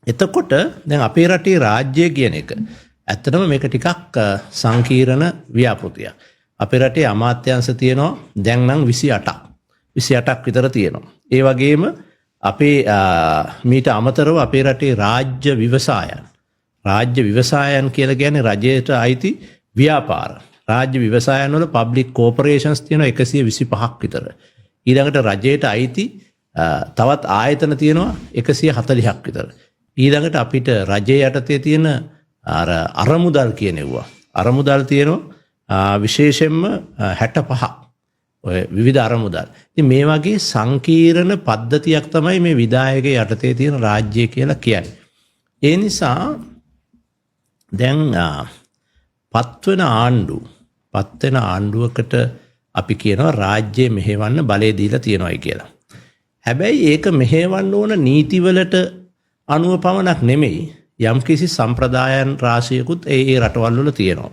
එතකොට දැන් අපේ රටේ රාජ්‍ය කියන එක ඇත්තටම මේක ටිකක් සංකීර්ණ ව්‍යාපෘතියක්. අපේ රටේ අමාත්‍යාංශ තියෙනවා දැන් නම් 28ක්. 28ක් විතර තියෙනවා. ඒ වගේම අපේ මීට අමතරව අපේ රටේ රාජ්‍ය ව්‍යවසායන්, රාජ්‍ය ව්‍යවසායන් කියලා කියන්නේ රජයට අයිති ව්‍යාපාර. රාජ්‍ය ව්‍යවසායන් වල පබ්ලික් කෝපරේෂන්ස් තියෙනවා 125ක් විතර. ඊළඟට රජයට අයිති තවත් ආයතන තියෙනවා 140ක් විතර. ඊළඟට අපිට රජය යටතේ තියෙන අර අරමුදල් කියන ඒවා. අරමුදල් තියෙනවා විශේෂයෙන්ම 65ක්. ඔය විවිධ අරමුදල්. ඉතින් මේ වගේ සංකීර්ණ පද්ධතියක් තමයි මේ විධායක යටතේ තියෙන රාජ්‍ය කියලා කියන්නේ. ඒ නිසා දැන් පත්වන ආණ්ඩු පත්වෙන ආණ්ඩුවකට අපි කියනවා රාජ්‍යය මෙහෙවන්න බලය දීලා තියෙනවායි කියලා. හැබැයි ඒක මෙහෙවන්න ඕන නීතිවලට අනුව පමණක් නෙමෙයි, යම්කිසි සම්ප්‍රදායන් රාශියකුත් ඒ ඒ රටවල් වල තියෙනවා.